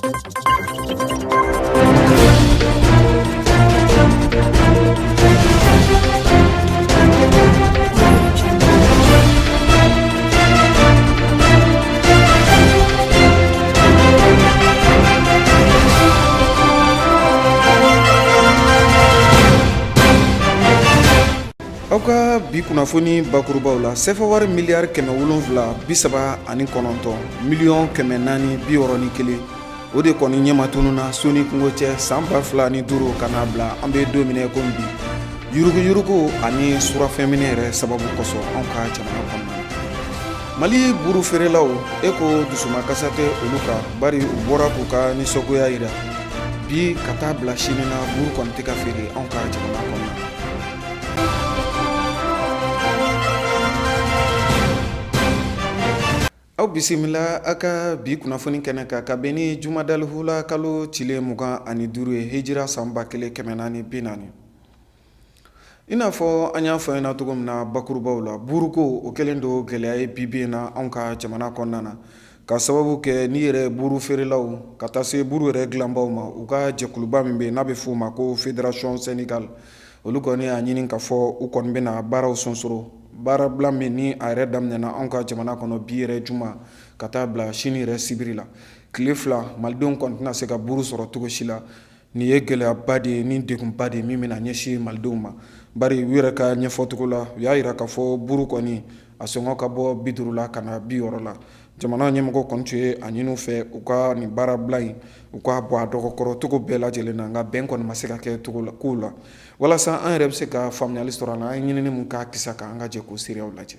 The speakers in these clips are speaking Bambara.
Aw ka bi kunnafoni bakurubaw la, sefa wari miliyari 739 miliyɔn 461, o de kɔni ɲɛma tununna su ni kungo cɛ san 2005 ka n'a bila an bɛ don min na komi bi, yuruguyurugu ani surafɛnminɛ yɛrɛ sababu kosɔn anw ka jamana kɔnɔna na. Mali buru feerelaw, e ko dusumakasa tɛ olu kan, bari u bɔra k'u ka nisɔngoya jira bi ka taa bila sini na, buru kɔni tɛ ka feere anw ka jamana kɔnɔna na. Aw bisimila aw ka bi kunnafoni kɛnɛ kan ka bɛn ni jumadalihula kalo tile 25 ye, hijira san 1440. I n'a fɔ an y'a fɔ ɲɛna cogo min na bakurubaw la, buruko o kɛlen don gɛlɛya ye bi bi in na anw ka jamana kɔnɔna na, ka sababu kɛ n'i yɛrɛ buru feerelaw ka taa se buru yɛrɛ dilanbaw ma, u ka jɛkuluba min bɛ yen n'a bɛ f'o ma ko fédération syndicale, olu kɔni y'a ɲini k'a fɔ u kɔni bɛna baaraw sonsoro. Baarabila min ni a yɛrɛ daminɛna anw ka jamana kɔnɔ bi yɛrɛ juma ka taa bila sini yɛrɛ sibiri la, tile 2, malidenw kɔni tɛna se ka buru sɔrɔ cogo si la. Nin ye gɛlɛyaba de ye ni degunba de ye min bɛna ɲɛsin malidenw ma, bari u yɛrɛ ka ɲɛfɔcogo la, u y'a jira k'a fɔ buru kɔni a sɔngɔ ka bɔ 50 la ka na 60 la. Jamana ɲɛmɔgɔ kɔni tun ye a ɲini u fɛ u ka nin baarabila in, u k'a bɔ a dɔgɔkɔrɔ cogo bɛɛ lajɛlen na, nka bɛn kɔni ma se ka kɛ cogo la kow la. Walasa an yɛrɛ bɛ se ka faamuyali sɔrɔ a la, an ye ɲinini min k'a kisa kan, an ka jɛ k'o seereyaw lajɛ.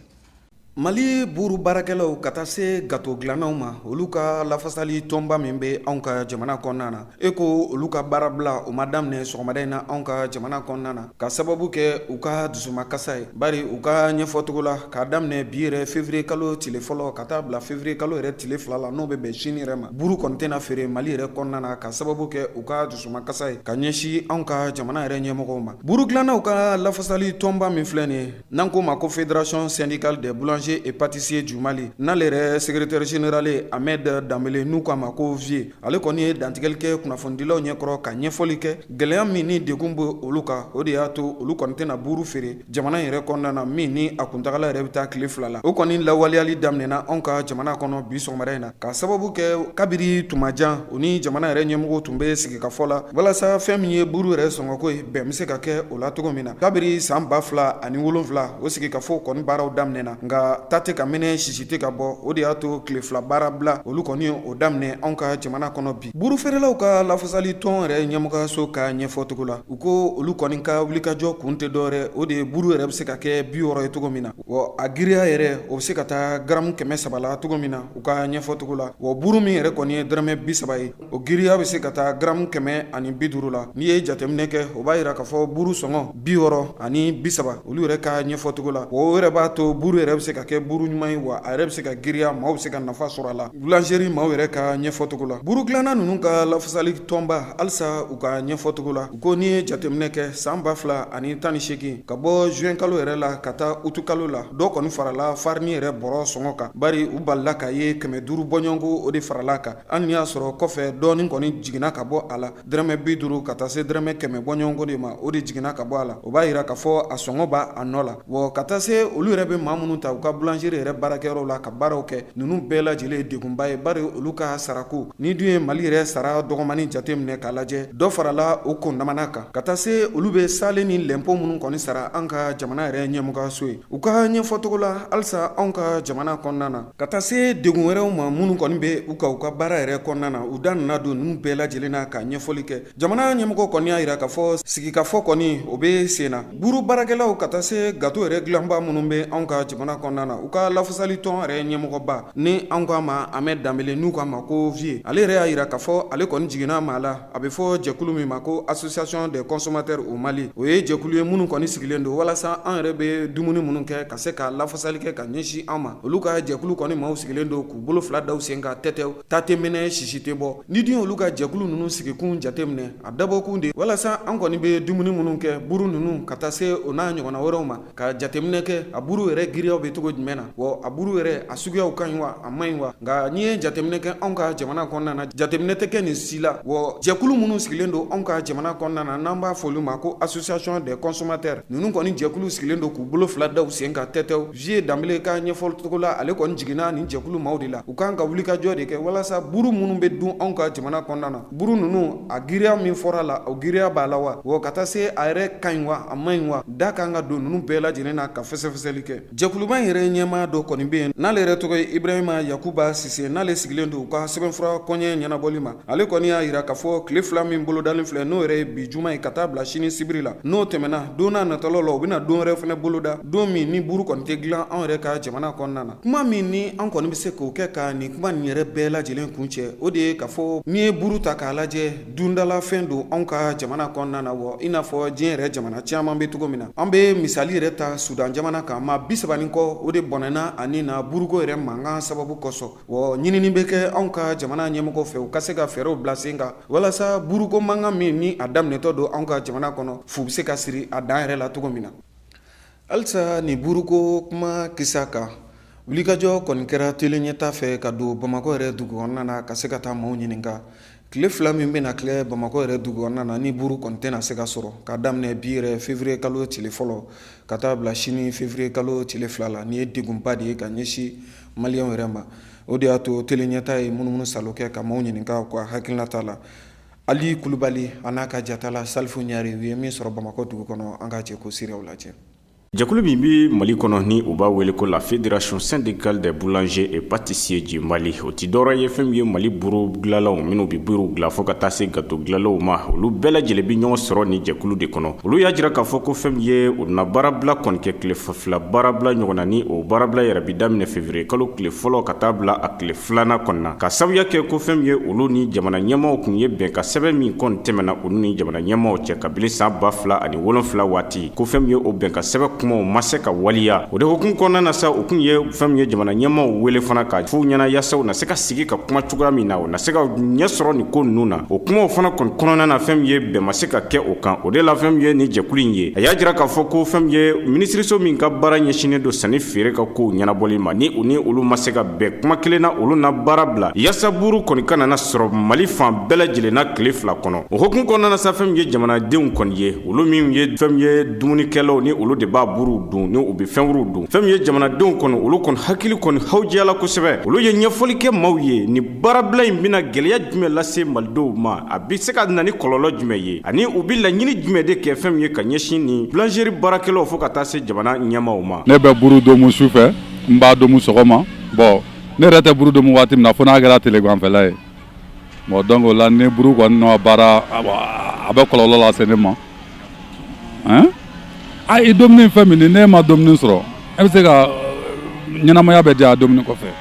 Mali buru baarakɛlaw ka taa se gato dilannaw ma, olu ka lafasali tɔnba min bɛ anw ka jamana kɔnɔna na, e ko olu ka baarabila o ma daminɛ sɔgɔmada in na anw ka jamana kɔnɔna na, ka sababu kɛ u ka dusumakasa ye, bari u ka ɲɛfɔcogo la, k'a daminɛ bi yɛrɛ février kalo tile fɔlɔ ka taa bila février kalo yɛrɛ tile 2 la, n'o bɛ bɛn sini yɛrɛ ma, buru kɔni tɛna feere Mali yɛrɛ kɔnɔna na, ka sababu kɛ u ka dusumakasa ye ka ɲɛsin anw ka jamana yɛrɛ ɲɛmɔgɔw ma. Buru dilannaw ka lafasali tɔnba min filɛ nin ye, n'an k'o ma ko Fédération syndicale des boulangers et pâtissiers du Mali, n'ale yɛrɛ secrétaire général ye Ahmed Danbele, n'u k'a ma ko Vieux, ale kɔni ye dantigɛli kɛ kunnafonidilaw ɲɛkɔrɔ ka ɲɛfɔli kɛ gɛlɛya min ni degun bɛ olu kan. O de y'a to olu kɔni tɛna buru feere jamana yɛrɛ kɔnɔna na, min ni a kuntagala yɛrɛ bɛ taa tile 2 la. O kɔni lawaleyali daminɛna anw ka jamana kɔnɔ bi sɔgɔmada in na, ka sababu kɛ kabiri tuma jan u ni jamana yɛrɛ ɲɛmɔgɔw tun bɛ sigikafɔ la walasa fɛn min ye buru yɛrɛ sɔngɔko ye, bɛn bɛ se ka kɛ o la cogo min na. Kabiri san 2007, o sigikafɔ kɔni baaraw daminɛna, nka ta tɛ ka minɛ, sisi tɛ ka bɔ. O de y'a to tile 2 baarabila olu kɔni o daminɛ anw ka jamana kɔnɔ bi. Buru feerelaw ka lafasali tɔn yɛrɛ ɲɛmɔgɔyaso ka ɲɛfɔcogo la, u ko olu kɔni ka wulikajɔ kun tɛ dɔwɛrɛ, o de ye buru yɛrɛ bɛ se ka kɛ 60 ye cogo min na, wa a giriya yɛrɛ o bɛ se ka taa garamu 300 la cogo min na u ka ɲɛfɔcogo la. Wa buru min yɛrɛ kɔni ye dɔrɔmɛ 30 ye, o giriya bɛ se ka taa garamu 150 la. N'i ye jateminɛ kɛ, o b'a jira k'a fɔ buru sɔngɔ 60 ni 30 olu yɛrɛ ka ɲɛfɔcogo la, o yɛrɛ b'a to buru yɛrɛ bɛ se ka kɛ buru ɲuman ye, wa a yɛrɛ bɛ se ka giriya, maaw bɛ se ka nafa sɔrɔ a la. Boulangerie maaw yɛrɛ ka ɲɛfɔcogo la, buru dilanna ninnu ka lafasali tɔnba, halisa u ka ɲɛfɔcogo la, u ko n'i ye jateminɛ kɛ san 2018, ka bɔ juin kalo yɛrɛ la ka taa août kalo la, dɔ kɔni farala farini yɛrɛ bɔrɔ sɔngɔ kan, bari u balila k'a ye 500 bɔɲɔgɔnko o de farala kan, hali n'i y'a sɔrɔ kɔfɛ dɔɔnin kɔni jiginna ka bɔ a la, dɔrɔmɛ 50 ka taa se dɔrɔmɛ 100 bɔɲɔgɔnko de ma, o de jiginna ka bɔ a la. O b'a jira k'a fɔ a sɔngɔ b'a a nɔ la. Wa ka taa se olu yɛrɛ bɛ maa minnu ta u ka boulangerie yɛrɛ baarakɛyɔrɔw la ka baaraw kɛ, ninnu bɛɛ lajɛlen ye degunba ye, bari olu ka sarako, ni dun ye Mali yɛrɛ sara dɔgɔmani jate minɛ k'a lajɛ, dɔ farala o kundamana kan, ka taa se olu bɛ salen ni lɛnpo minnu kɔni sara an ka jamana yɛrɛ ɲɛmɔgɔyaso ye. U ka ɲɛfɔcogo la, halisa anw ka jamana kɔnɔna na, ka taa se degun wɛrɛw ma minnu kɔni bɛ u kan u ka baara yɛrɛ kɔnɔna na, u da nana don ninnu bɛɛ lajɛlen na ka ɲɛfɔli kɛ. Jamana ɲɛmɔgɔ kɔni y'a jira k'a fɔ sigikafɔ kɔni o bɛ sen na. Buru baarakɛlaw ka taa se gato yɛrɛ dilanba minnu bɛ anw ka jamana kɔnɔna na, u ka lafasali tɔn yɛrɛ ɲɛmɔgɔba ni an k'a ma Ahmed Danbele, n'u k'a ma ko Vieux, ale yɛrɛ y'a jira k'a fɔ ale kɔni jiginna maa la. A bɛ fɔ jɛkulu min ma ko Association des consommateurs au Mali, o ye jɛkulu ye minnu kɔni sigilen don walasa an yɛrɛ bɛ dumuni minnu kɛ ka se ka lafasali kɛ ka ɲɛsin an ma. Olu ka jɛkulu kɔni maaw sigilen don k'u bolo fila da u sen kan tɛtɛw, ta tɛ minɛ, sisi tɛ bɔ. Ni dun olu ka jɛkulu ninnu sigikun jateminɛ, a dabɔkun de walasa an kɔni bɛ dumuni minnu kɛ, buru ninnu ka taa se o n'a ɲɔgɔnna wɛrɛw ma, ka jateminɛ kɛ a buru yɛrɛ giriyaw bɛ cogo cogo jumɛn na, wa a buru yɛrɛ a suguyaw ka ɲi wa, a man ɲi wa? Nka n'i ye jateminɛ kɛ anw ka jamana kɔnɔna na, jateminɛ tɛ kɛ nin si la. Wa jɛkulu minnu sigilen don anw ka jamana kɔnɔna na, n'an b'a fɔ olu ma ko association des consommateurs, ninnu kɔni jɛkulu sigilen don k'u bolo fila da u sen kan tɛtɛw. Vieux Danbele ka ɲɛfɔcogo la, ale kɔni jiginna nin jɛkulu maaw de la. U kan ka wulikajɔ de kɛ walasa buru minnu bɛ dun anw ka jamana kɔnɔna na, buru ninnu a giriya min fɔra la, o giriya b'a la wa? Wa ka taa se a yɛrɛ ka ɲi wa, a man ɲi wa? Da kan ka don ninnu bɛɛ lajɛlen na ka fɛsɛfɛsɛli kɛ. Jɛkuluba in yɛrɛ ɲɛmaa dɔ kɔni bɛ yen, n'ale yɛrɛ tɔgɔ ye Ibrahima Yakuba Sise, n'ale sigilen don u ka sɛbɛnfura kɔɲɛ ɲɛnabɔli ma. Ale kɔni y'a jira k'a fɔ tile 2 min bolodalen filɛ, n'o yɛrɛ ye bi juma ye ka taa bila sini sibiri la, n'o tɛmɛna don n'a nataw la, u bɛna don wɛrɛ fana boloda, don min ni buru kɔni tɛ dilan anw yɛrɛ ka jamana kɔnɔna na. Kuma min ni an kɔni bɛ se k'o kɛ ka nin kuma nin yɛrɛ bɛɛ lajɛlen kuncɛ, o de ye k'a fɔ n'i ye buru ta k'a lajɛ, dundalafɛn don anw ka jamana kɔnɔna na, wa i n'a fɔ diɲɛ yɛrɛ jamana caman bɛ cogo min na. An bɛ misali yɛrɛ ta Sudan jamana kan, maa 30 ni kɔ o de bɔnɛna a ni na buruko yɛrɛ mankan sababu kosɔn. Wa ɲinini bɛ kɛ anw ka jamana ɲɛmɔgɔ fɛ, u ka se ka fɛɛrɛw bila sen kan walasa buruko mankan min ni a daminɛtɔ don anw ka jamana kɔnɔ, fu bɛ se ka siri a dan yɛrɛ la cogo min na. Halisa nin buruko kuma kisa kan, wulikajɔ kɔni kɛra tele ɲɛta fɛ ka don Bamakɔ yɛrɛ dugu kɔnɔna na ka se ka taa maaw ɲininka tile 2 min bɛna tile Bamakɔ yɛrɛ dugu kɔnɔna na ni buru kɔni tɛna se ka sɔrɔ, ka daminɛ bi yɛrɛ février kalo tile fɔlɔ ka taa bila sini février kalo tile 2 la. Nin ye degunba de ye ka ɲɛsin maliyɛnw yɛrɛ ma. O de y'a to tele ɲɛta ye munumunu salo kɛ ka maaw ɲininka u ka hakilinata la. Ali Kulubali a n'a ka jatala Salifu Ɲare, u ye min sɔrɔ Bamakɔ dugu kɔnɔ, an ka jɛ k'o seerew lajɛ. Jɛkulu min bɛ Mali kɔnɔ ni u b'a wele ko la Fédération syndicale des boulangers et pâtissiers du Mali, o tɛ dɔwɛrɛ ye fɛn min ye Mali buru dilanlaw minnu bɛ buruw dilan fo ka taa se gato dilanlaw ma, olu bɛɛ lajɛlen bɛ ɲɔgɔn sɔrɔ ni jɛkulu de kɔnɔ. Olu y'a jira k'a fɔ ko fɛn min ye u na baarabila kɔni kɛ tile 2 baarabila ɲɔgɔn na, ni o baarabila yɛrɛ bɛ daminɛ février kalo tile fɔlɔ ka taa bila a tile filanan kɔni na, ka sababuya kɛ ko fɛn min ye olu ni jamana ɲɛmaaw tun ye bɛnkan sɛbɛn min kɔni tɛmɛna olu ni jamana ɲɛmaaw cɛ kabini san 2007 waati, ko fɛn min ye o bɛnkan sɛbɛn kumaw ma se ka waleya. O de hukumu kɔnɔna na sa, u tun ye fɛn min ye jamana ɲɛmaaw wele fana ka f'u ɲɛna yaasa u na se ka sigi ka kuma cogoya min na, u na se ka ɲɛ sɔrɔ nin ko ninnu na. O kumaw fana kɔni kɔnɔna na, fɛn min ye bɛn ma se ka kɛ o kan. O de la fɛn min ye nin jɛkulu in ye, a y'a jira k'a fɔ ko fɛn min ye minisiriso min ka baara ɲɛsinnen don sanni feere ka kow ɲɛnabɔli ma, ni u ni olu ma se ka bɛn kuma kelen na, olu na baara bila yaasa buru kɔni kana na sɔrɔ Mali fan bɛɛ lajɛlen na tile 2 kɔnɔ. O hukumu kɔnɔna na sa, fɛn min ye jamanadenw kɔni ye, olu min ye fɛn min ye dumunikɛlaw ni olu de b'a buruw dun, ni u bɛ fɛn wɛrɛw dun, fɛn min ye jamanadenw kɔni, olu kɔni hakili kɔni hawujiyala kosɛbɛ. Olu ye ɲɛfɔli kɛ maaw ye ni baarabila in bɛna gɛlɛya jumɛn lase malidenw ma, a bɛ se ka na ni kɔlɔlɔ jumɛn ye, ani u bɛ laɲini jumɛn de kɛ fɛn min ye ka ɲɛsin ni boulangerie baarakɛlaw fo ka taa se jamana ɲɛmaaw ma. Ne bɛ buru domu su fɛ, n b'a domu sɔgɔma. Bon, ne yɛrɛ tɛ buru domu waati min na fo n'a kɛra tileganfɛla ye. Bon, donc o la ni buru kɔni ma baara, a bɛ kɔlɔlɔ lase ne ma. A i dumuni fɛn min, ni ne ma dumuni sɔrɔ, e bɛ se ka ɲɛnamaya bɛ diya dumuni kɔfɛ?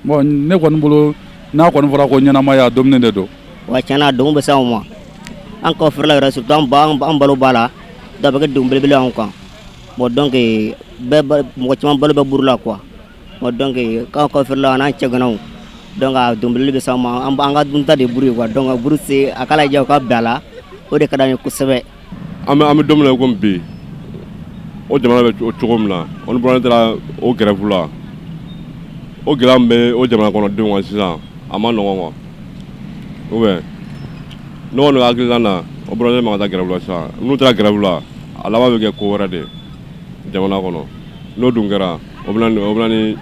Bon, ne kɔni bolo, n'a kɔni fɔra ko ɲɛnamaya, dumuni de don. Wa tiɲɛna, degun bɛ se anw ma, an ka feerela yɛrɛ, surtout an ba, an balo b'a la, donc a bɛ kɛ degun belebele anw kan. Bon, donc bɛɛ, mɔgɔ caman balo bɛ buru la quoi. Bon, donc k'an ka feerela n'an cɛganaw, donc a degun belebele bɛ se an ma. An ka dunta de buru ye quoi. Donc buru se a k'a lajɛ u ka bɛn a la, o de ka d'an ye kosɛbɛ. An bɛ don min na komi bi, o jamana bɛ cogo min na, o ni bɔra taara o grève la, o gɛlɛya min bɛ o jamana kɔnɔdenw kan sisan, a ma nɔgɔn quoi. Ou bien ne kɔni hakilina na, o boulanger man ka taa grève la sisan. N'u taara grève la, a laban bɛ kɛ ko wɛrɛ de ye jamana kɔnɔ. N'o dun kɛra, o bɛna ni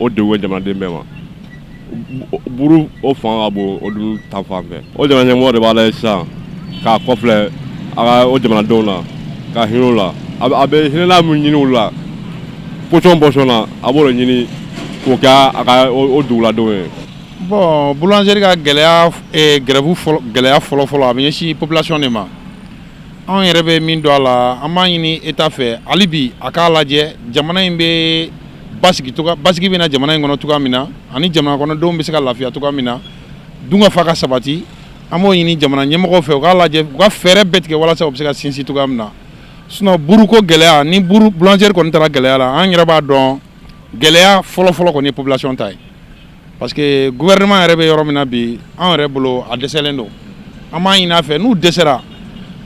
o degun ye jamanaden bɛɛ ma. Buru o fanga ka bon o dun ta fan fɛ. O jamana ɲɛmɔgɔ de b'a lajɛ sisan k'a kɔfilɛ a ka o jamanadenw na, ka hinɛ u la. A bɛ hinɛna min ɲini u la pɔsɔn pɔsɔn na, a b'o de ɲini k'o kɛ a ka o duguladenw ye. Bon, boulangerie ka gɛlɛya, grève fɔlɔ, gɛlɛya fɔlɔ fɔlɔ, a bɛ ɲɛsin population de ma. Anw yɛrɛ bɛ min don a la, an b'a ɲini État fɛ hali bi a k'a lajɛ jamana in bɛ basigi cogoya, basigi bɛ na jamana in kɔnɔ cogoya min na, ani jamana kɔnɔdenw bɛ se ka lafiya cogoya min na, dunkafa ka sabati. An b'o ɲini jamana ɲɛmɔgɔw fɛ, u k'a lajɛ, u ka fɛɛrɛ bɛɛ tigɛ walasa u bɛ se ka sinsin cogoya min na. Sinon buruko gɛlɛya, ni buru boulangerie kɔni taara gɛlɛya la, an yɛrɛ b'a dɔn gɛlɛya fɔlɔ fɔlɔ kɔni ye population ta ye, parce que gouvernement yɛrɛ bɛ yɔrɔ min na bi, an yɛrɛ bolo a dɛsɛlen don. An b'a ɲini a fɛ n'u dɛsɛra,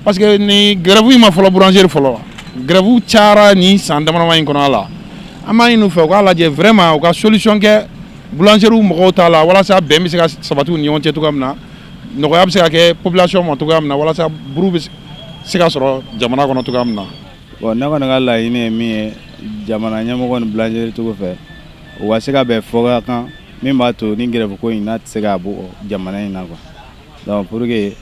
parce que ni grève in ma fɔlɔ, boulangerie fɔlɔ, grève cayara nin san damadama in kɔnɔ la. An b'a ɲini u fɛ, u k'a lajɛ vraiment, u ka solution kɛ boulangerie mɔgɔw ta la, walasa bɛn bɛ se ka sabati u ni ɲɔgɔn cɛ cogoya min na, nɔgɔya bɛ se ka kɛ population ma cogoya min na, walasa buru bɛ se ka sɔrɔ jamana kɔnɔ cogoya min na. Bon, ne kɔni ka laɲini ye min ye jamana ɲɛmɔgɔ ni boulangerie tigiw fɛ, u ka se ka bɛn fɔ kan min b'a to ni grève ko in n'a tɛ se ka bɔ jamana in na quoi. Donc pour que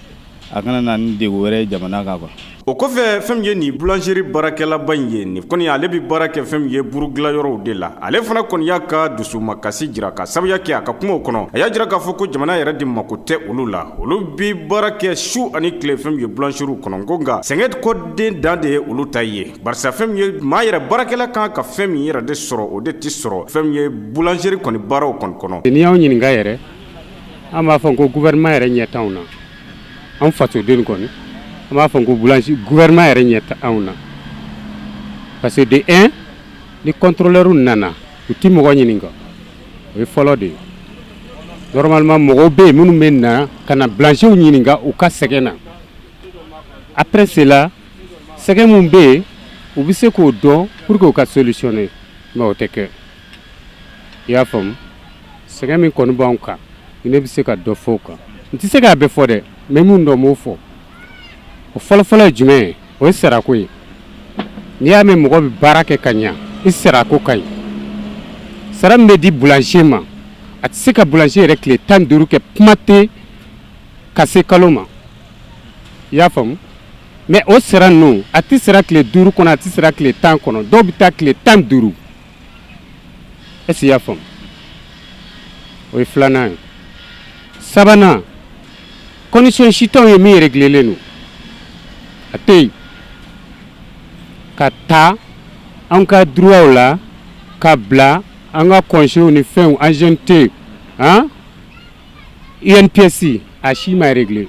a kana na ni degun wɛrɛ ye jamana kan quoi. O kɔfɛ, fɛn min ye nin boulangerie baarakɛlaba in ye, nin kɔni ale bɛ baara kɛ fɛn min ye buru dilan de la, ale fana kɔni y'a ka dusumakasi jira ka sababuya kɛ a ka kumaw kɔnɔ. A y'a jira k'a fɔ ko jamana yɛrɛ de mako tɛ olu la. Olu bɛ baara kɛ su ani tile fɛn min ye boulangeriew kɔnɔ, ko nka sɛgɛn kɔden dan de ye olu ta ye, barisa fɛn min ye maa yɛrɛ baarakɛla kan ka fɛn min yɛrɛ de sɔrɔ, o de tɛ sɔrɔ fɛn min ye boulangerie kɔni baaraw kɔni kɔnɔ. N'i y'anw ɲininka yɛrɛ, an b'a fɔ ko gouvernement yɛrɛ ɲɛ t'anw na. An fasoden kɔni, an b'a fɔ ko boulanger, gouvernement yɛrɛ ɲɛ tɛ anw na, parce que de un, ni contrôleur nana, u ti mɔgɔ ɲininka. O ye fɔlɔ de ye. Normalement, mɔgɔw bɛ yen minnu bɛ na ka na boulangerw ɲininka u ka sɛgɛn na. Après cela, sɛgɛn min bɛ yen, u bɛ se k'o dɔn pour que u ka solutionner, mais o tɛ kɛ. I y'a faamu? Sɛgɛn min kɔni b'anw kan, ne bɛ se ka dɔ fɔ o kan. N tɛ se k'a bɛɛ fɔ dɛ, mais min dɔn, n b'o fɔ. O fɔlɔfɔlɔ ye jumɛn ye? O ye sarako ye. N'i y'a mɛn mɔgɔ bɛ baara kɛ ka ɲa, i sarako ka ɲi. Sara min bɛ di boulanger ma, a tɛ se ka boulanger yɛrɛ tile 15 kɛ, kuma tɛ ka se kalo ma. I y'a faamu? Mais o sara ninnu, a tɛ sara tile 5 kɔnɔ, a tɛ sara tile 10 kɔnɔ, dɔw bɛ taa tile 15. Est ce que i y'a faamu? O ye filanan ye. Sabanan, condition si t'anw ye min réglé don, a tɛ yen ka taa an ka droit la, ka bila an ka congés ni fɛnw, ancienneté, han, INPS, a si ma réglé.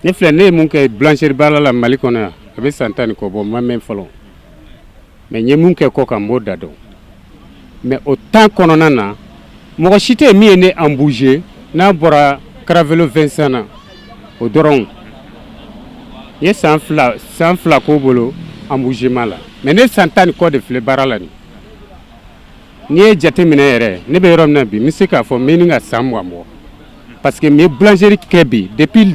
Ne filɛ, ne ye mun kɛ boulangerie baara la Mali kɔnɔ yan, a bɛ san 10 ni kɔ bɔ, n ma mɛn fɔlɔ, mais n ye mun kɛ kɔ kan, n b'o da dɔn. Mais o temps kɔnɔna na, mɔgɔ si tɛ yen min ye ne embauché n'a bɔra Caravelo Vincent na. O dɔrɔn, n ye san 2 k'o bolo embauchement la. Mais ne san 10 ni kɔ de filɛ baara la nin. N'i ye jateminɛ yɛrɛ, ne bɛ yɔrɔ min na bi, n bɛ se k'a fɔ n bɛ ɲini ka san 20 bɔ, parce que n ye boulangerie kɛ bi depuis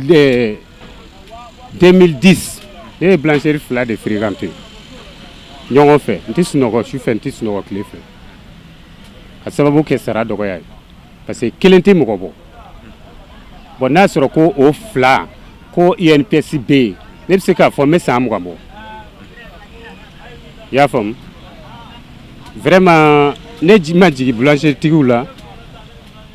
2010. Ne ye boulangerie fila de fréquenté ɲɔgɔn fɛ. N tɛ sunɔgɔ su fɛ, n tɛ sunɔgɔ tile fɛ, ka sababu kɛ sara dɔgɔya ye, parce que kelen tɛ mɔgɔ bɔ. Bon, n'a sɔrɔ ko o fila ko INPS bɛ yen, ne bɛ se k'a fɔ n bɛ san 20 bɔ. I y'a faamu? Vraiment, ne ma jigin boulangerie tigiw la,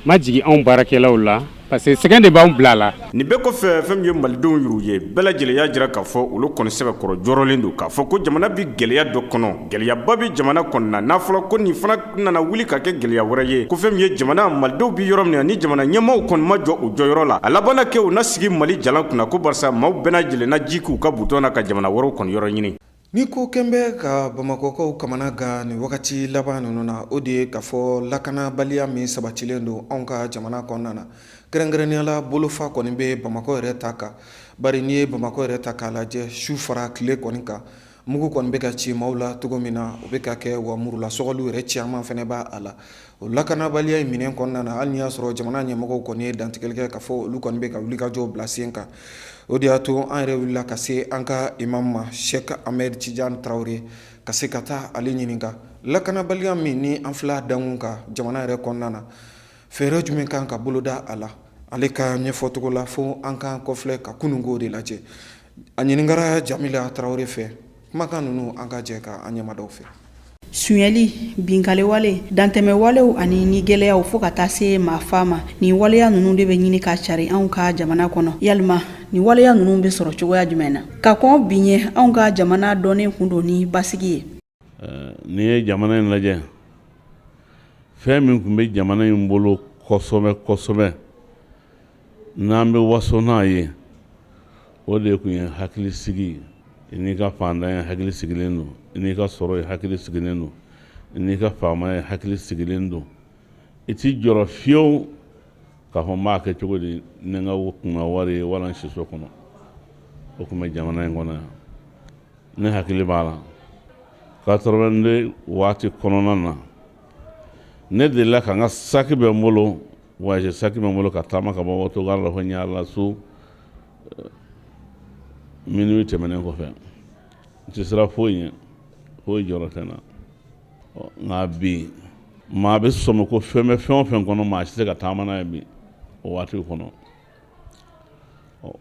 ma jigin anw baarakɛlaw la, parce que sɛgɛn de b'anw bila la. Nin bɛɛ kɔfɛ, fɛn min ye malidenw yɛrɛw ye, bɛɛ lajɛlen y'a jira k'a fɔ olu kɔni sɛbɛkɔrɔ jɔrɔlen don k'a fɔ ko jamana bɛ gɛlɛya dɔ kɔnɔ, gɛlɛyaba bɛ jamana kɔnɔna. N'a fɔra ko nin fana nana wuli ka kɛ gɛlɛya wɛrɛ ye, ko fɛn min ye jamana malidenw bɛ yɔrɔ min na, ni jamana ɲɛmaaw kɔni ma jɔ u jɔyɔrɔ la, a labanna kɛ u na sigi Mali jalan kunna, ko barisa maaw bɛɛ lajɛlen na ji k'u ka butɔn na ka jamana wɛrɛw kɔni yɔrɔ ɲini. Ni ko kɛn bɛ ka Bamakɔkaw kamana gan nin wagati laban ninnu na, o de ye k'a fɔ lakanabaliya min sabatilen don anw ka jamana kɔnɔna na, kɛrɛnkɛrɛnnenya la bolofa kɔni bɛ Bamakɔ yɛrɛ ta kan. Bari n'i ye Bamakɔ yɛrɛ ta k'a lajɛ, su fara tile kɔni kan, mugu kɔni bɛ ka ci maaw la cogo min na, o bɛ ka kɛ, wa murulasɔgɔliw yɛrɛ caman fana b'a a la. O lakanabaliya in minɛn kɔnɔna na, hali n'i y'a sɔrɔ jamana ɲɛmɔgɔw kɔni ye dantigɛli kɛ k'a fɔ olu kɔni bɛ ka wulikajɔw bila sen kan, o de y'a to an yɛrɛ wulila ka se an ka imam ma, Sheikh Ahmed Tidiane Traoré, ka se ka taa ale ɲininka lakanabaliya min ni an fila dankun kan jamana yɛrɛ kɔnɔna na, fɛɛrɛ jumɛn kan ka boloda a la. Ale ka ɲɛfɔcogo la, fo an k'an kɔfilɛ ka kununko de lajɛ. A ɲininkara Jamila Traoré fɛ. Kumakan ninnu, an ka jɛ ka an ɲɛmadaw fɛ. Sonyali, binkanniwale, dantɛmɛwalew ani ni gɛlɛyaw, fo ka taa se maafa ma, nin waleya ninnu de bɛ ɲini ka cari anw ka jamana kɔnɔ. Yalima nin waleya ninnu bɛ sɔrɔ cogoya jumɛn na? Ka kɔn bi ɲɛ, anw ka jamana dɔnnen kun don ni basigi ye. N'i ye jamana in lajɛ, fɛn min tun bɛ jamana in bolo kosɛbɛ kosɛbɛ n'an bɛ waso n'a ye, o de tun ye hakilisigi. I n'i ka faantanya hakili sigilen don, i n'i ka sɔrɔ ye hakili sigilen don, i n'i ka faamaya ye hakili sigilen don. I t'i jɔrɔ fiyewu k'a fɔ n b'a kɛ cogo di ni n ka kunna wari ye wala n siso kɔnɔ. O tun bɛ jamana in kɔnɔ yan. Ne hakili b'a la 82 waati kɔnɔna na, ne delila ka n ka saki bɛ n bolo, voyage saki bɛ n bolo, ka taama ka bɔ Otogari la fo Ɲarela so minuit tɛmɛnen kɔfɛ. N tɛ siran foyi ɲɛ, foyi jɔrɔ tɛ n na. Nka bi, maa bɛ sɔmi ko fɛn bɛ fɛn o fɛn kɔnɔ, maa si tɛ se ka taama n'a ye bi o waati kɔnɔ.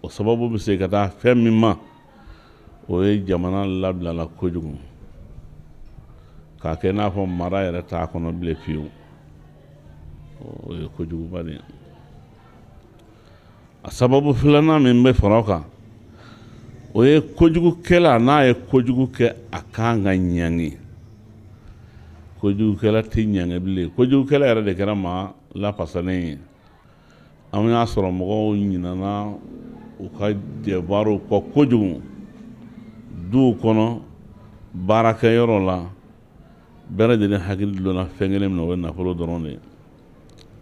O sababu bɛ se ka taa fɛn min ma, o ye jamana labilala kojugu k'a kɛ n'a fɔ mara yɛrɛ t'a kɔnɔ bilen fiyewu. O ye kojuguba de ye. A sababu filanan min bɛ fara o kan, o ye kojugukɛla, n'a ye kojugu kɛ, a kan ka ɲangi. Kojugukɛla tɛ ɲangi bilen. Kojugukɛla yɛrɛ de kɛra maa lafasalen ye. An y'a sɔrɔ mɔgɔw ɲinana u ka devoirw kɔ kojugu, duw kɔnɔ, baarakɛyɔrɔ la. Bɛɛ lajɛlen hakili dulonna fɛn kelen min na, o ye nafolo dɔrɔn de ye.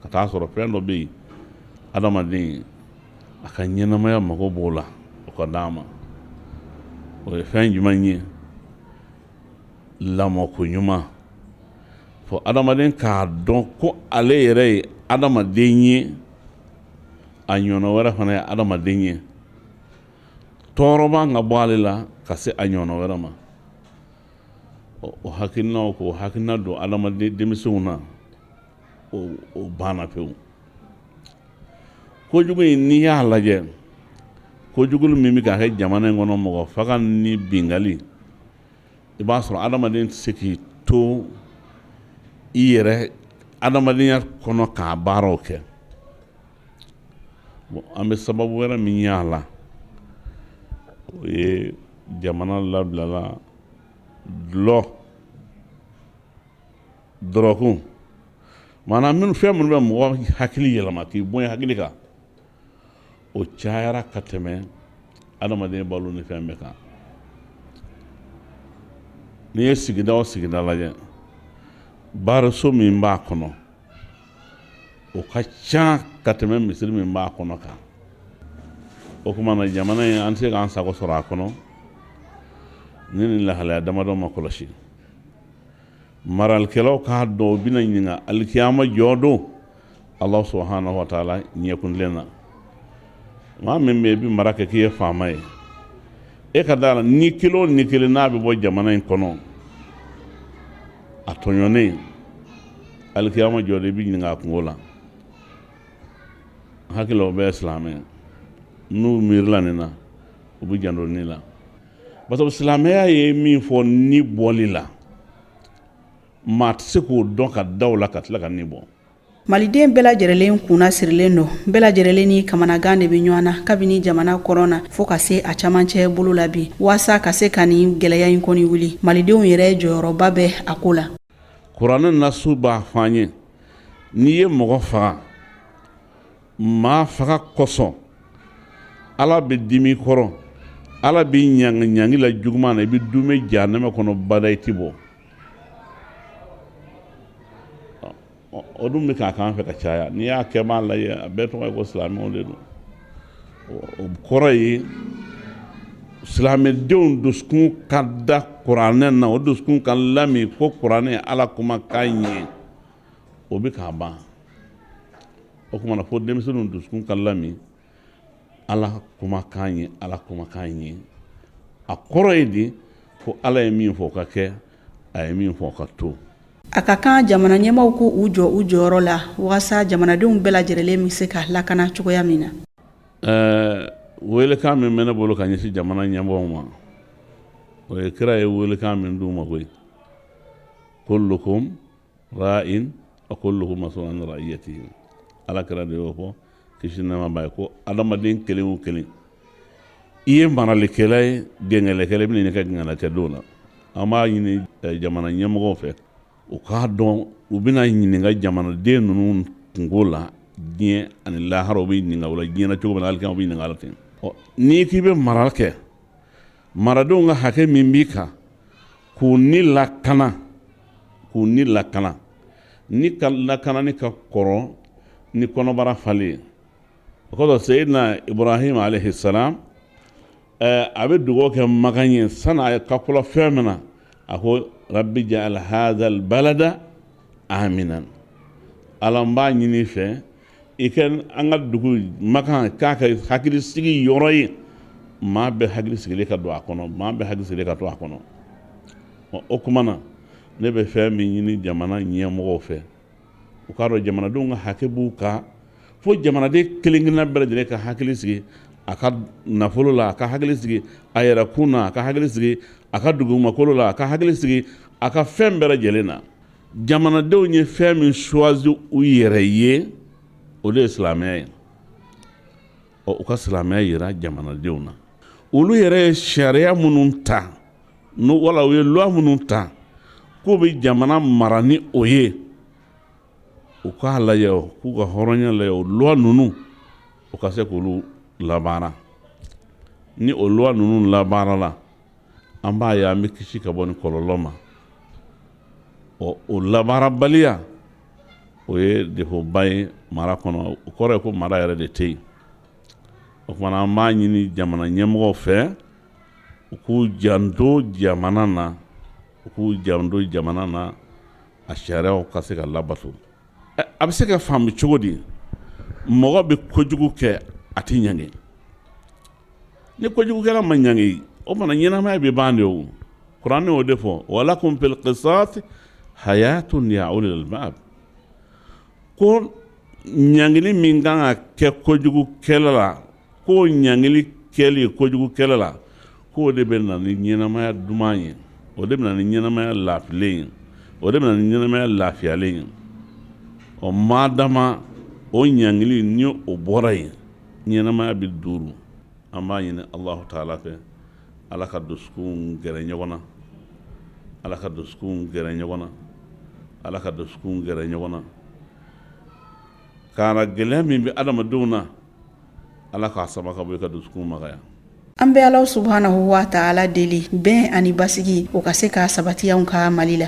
Ka taa sɔrɔ fɛn dɔ bɛ yen, adamaden a ka ɲɛnamaya mago b'o la, o ka d'a ma. O ye fɛn jumɛn ye? Lamɔko ɲuman. Fo adamaden k'a dɔn ko ale yɛrɛ ye adamaden ye, a ɲɔgɔnna wɛrɛ fana ye adamaden ye. Tɔɔrɔ man ka bɔ ale la ka se a ɲɔgɔnna wɛrɛ ma. O hakilinaw, k'o hakilina don adamaden denmisɛnw na, o banna pewu. Kojugu in, n'i y'a lajɛ, kojugu min bɛ ka kɛ jamana in kɔnɔ, mɔgɔ faga ni bingali, i b'a sɔrɔ adamaden tɛ se k'i to i yɛrɛ adamadenya kɔnɔ k'a baaraw kɛ. Bon, an bɛ sababu wɛrɛ min y'a la, o ye jamana labilala dulɔ, dɔrɔgu, maanaa minnu, fɛn minnu bɛ mɔgɔ hakili yɛlɛma k'i bɔ i hakili kan, o cayara ka tɛmɛ adamaden balo ni fɛn bɛɛ kan. N'i ye sigida o sigida lajɛ, baaraso min b'a kɔnɔ, o ka ca ka tɛmɛ misiri min b'a kɔnɔ kan. O tuma na, jamana in, an tɛ se k'an sago sɔrɔ a kɔnɔ ni nin lahalaya damadɔ ma kɔlɔsi. Maralikɛlaw k'a dɔn u bɛna ɲininka alikiyama jɔ don Ala subahanahu wa taala ɲɛkuntilen na. Maa min bɛ yen, i bɛ mara kɛ k'i ye faama ye, e ka da la ni kelen o ni kelen n'a bɛ bɔ jamana in kɔnɔ a tɔɲɔnen, alikiyama jɔ don, i bɛ ɲininka a kunko la. N hakili la, o bɛɛ ye silamɛ. N'u miirila nin na, u bɛ janto ni la, parce que silamɛya ye min fɔ ni bɔli la, maa tɛ se k'o dɔn ka da o la ka tila ka ni bɔ. Maliden bɛɛ lajɛrɛlen kunna sirilen don, bɛɛ lajɛrɛlen ni kamanagan de bɛ ɲɔgɔn na kabini jamana kɔrɔn na fɔɔ ka se a camancɛ bolo la bi. Waasa ka se ka nin gwɛlɛya in kɔni wuli, malidenw yɛrɛ jɔyɔrɔba bɛ a ko la. Kuranɛ nasu b'a fɔ an ye, n'i ye mɔgɔ faga, maa faga kosɔn, Ala bɛ dimi kɔrɔ, Ala b'i ɲangi ɲangi la juguman na, i bɛ duumɛ jahanama kɔnɔ bada, i tɛ bɔ. O dun bɛ k'a k'an fɛ ka caya. N'i y'a kɛ, b'a lajɛ, a bɛɛ tɔgɔ ye ko silamɛw de don. O kɔrɔ ye silamɛdenw dusukun ka da kuranɛ na, o dusukun ka lami ko kuranɛ ye Ala kumakan ye, o bɛ k'a ban. O tuma na, fo denmisɛnninw dusukun ka lami Ala kumakan ye. Ala kumakan ye, a kɔrɔ ye di? Ko Ala ye min fɔ, o ka kɛ, a ye min fɔ, o ka to. A ka kan jamana ɲɛmaaw ko u jɔ u jɔyɔrɔ la walasa jamanadenw bɛɛ lajɛlen bɛ se ka lakana cogoya min na. Welekan min bɛ ne bolo ka ɲɛsin jamana ɲɛmɔgɔw ma, o ye kira ye welekan min d'u ma koyi: kullukum ra'in wa kullukum mas'ulun an ra'iyatihi. Ala kira de y'o fɔ, kisi nɛɛma b'a ye, ko adamaden kelen o kelen, i ye maralikɛla ye, gɛngɛlɛkɛla, i bɛna i ka gɛngɛlɛkɛ don na. An b'a ɲini jamana ɲɛmɔgɔw fɛ, u k'a dɔn u bɛna ɲininka jamanaden ninnu kunko la diɲɛ ani lahara. U bɛ ɲininka o la diɲɛ na cogo min na, alikiyama u bɛ ɲininka la ten. Ɔ, n'i k'i bɛ mara kɛ, maradenw ka hakɛ min b'i kan, k'u ni lakana, k'u ni lakana, ni ka lakanani ka kɔrɔ ni kɔnɔbara falen ye. O kɔsɔn, Seyidina Ibrahim alayhi salam, a bɛ dugawu kɛ Makan ye, sani a ka kula fɛn min na, A ko rabbi ja'al hadha albalada aminan, Ala, n b'a ɲini i fɛ i ka an ka dugu Makan k'a kɛ hakilisigi yɔrɔ ye, maa bɛɛ hakili sigilen ka don a kɔnɔ, maa bɛɛ hakili sigilen ka to a kɔnɔ. O tuma na, ne bɛ fɛn min ɲini jamana ɲɛmɔgɔw fɛ, u k'a dɔn jamanadenw ka hakɛ b'u kan, fo jamanaden kelen kelenna bɛɛ lajɛlen ka hakili sigi a ka nafolo la, a ka hakili sigi a yɛrɛ kun na, a ka hakili sigi a ka dugumakolo la, a ka hakili sigi a ka fɛn bɛɛ lajɛlen na. Jamanadenw ye fɛn min choisi u yɛrɛ ye, o de ye silamɛya ye. Ɔ, u ka silamɛya yira jamanadenw na. Olu yɛrɛ ye sariya minnu ta, wala u ye loi minnu ta k'u bɛ jamana mara ni o ye, u k'a lajɛ, k'u ka hɔrɔnya lajɛ, o loi ninnu, u ka se k'olu labaara. Ni o loi ninnu labaarala, an b'a ye an bɛ kisi ka bɔ nin kɔlɔlɔ ma. Ɔ, o labaarabaliya, o ye défaut-ba ye mara kɔnɔ. O kɔrɔ ye ko mara yɛrɛ de tɛ yen. O tuma na, an b'a ɲini jamana ɲɛmɔgɔw fɛ, u k'u janto jamana na, u k'u janto jamana na, a sariyaw ka se ka labato. A bɛ se ka faamu cogo di, mɔgɔ bɛ kojugu kɛ, a tɛ ɲangi? Ni kojugukɛla ma ɲangi, o fana ɲɛnamaya bɛ ban de. O kuranɛ o de fɔ: walakum fil qisas hayatun ya ulil albab. Ko ɲangili min kan ka kɛ kojugukɛla la, k'o ɲangili kɛli kojugukɛla la, k'o de bɛ na ni ɲɛnamaya duman ye, o de bɛ na ni ɲɛnamaya lafilen ye, o de bɛ na ni ɲɛnamaya lafiyalen ye. Ɔ, madama o ɲangili ni o bɔra yen, ɲɛnamaya bɛ duuru. An b'a ɲini Alahu taala fɛ, Ala ka dusukun gɛrɛ ɲɔgɔn na, Ala ka dusukun gɛrɛ ɲɔgɔn na, Ala ka dusukun gɛrɛ ɲɔgɔn na. Kaana gɛlɛya min bɛ adamadenw na, Ala k'a sama ka bɔ i ka dusukun magaya. An bɛ Ala subhanahu wa taala deli, bɛn ani basigi, o ka se ka sabati anw ka Mali la.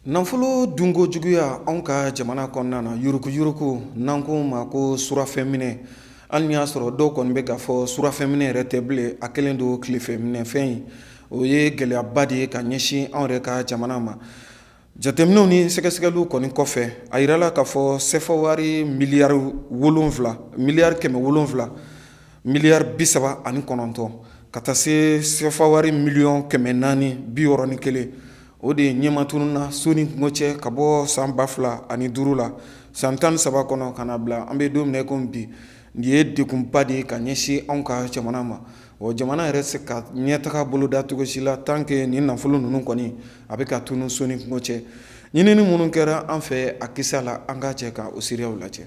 Nafolo dunko juguya anw ka jamana kɔnɔna na, yuruguyurugu, n'an ko ma ko surafɛnminɛ, hali n'i y'a sɔrɔ dɔw kɔni bɛ k'a fɔ surafɛnminɛ yɛrɛ tɛ bilen, a kɛlen don tilefɛminɛfɛn ye, o ye gɛlɛyaba de ye ka ɲɛsin anw yɛrɛ ka jamana ma. Jateminɛw ni sɛgɛsɛgɛliw kɔni kɔfɛ, a yirala k'a fɔ sefa wari miliyari wolonwula, miliyari 700, miliyari 39, ka taa se sefa wari miliyɔn 461, o de ye ɲɛmatununna so ni kungo cɛ ka bɔ san 2005 la, san 13 kɔnɔ, ka na bila an bɛ don min na komi bi. Nin ye degunba de ye ka ɲɛsin anw ka jamana ma. Wa jamana yɛrɛ se ka ɲɛtaga boloda cogo si la tant que nin nafolo ninnu kɔni a bɛ ka tunun so ni kungo cɛ. Ɲinini minnu kɛra an fɛ a kisa la, an ka jɛ ka o seereyaw lajɛ.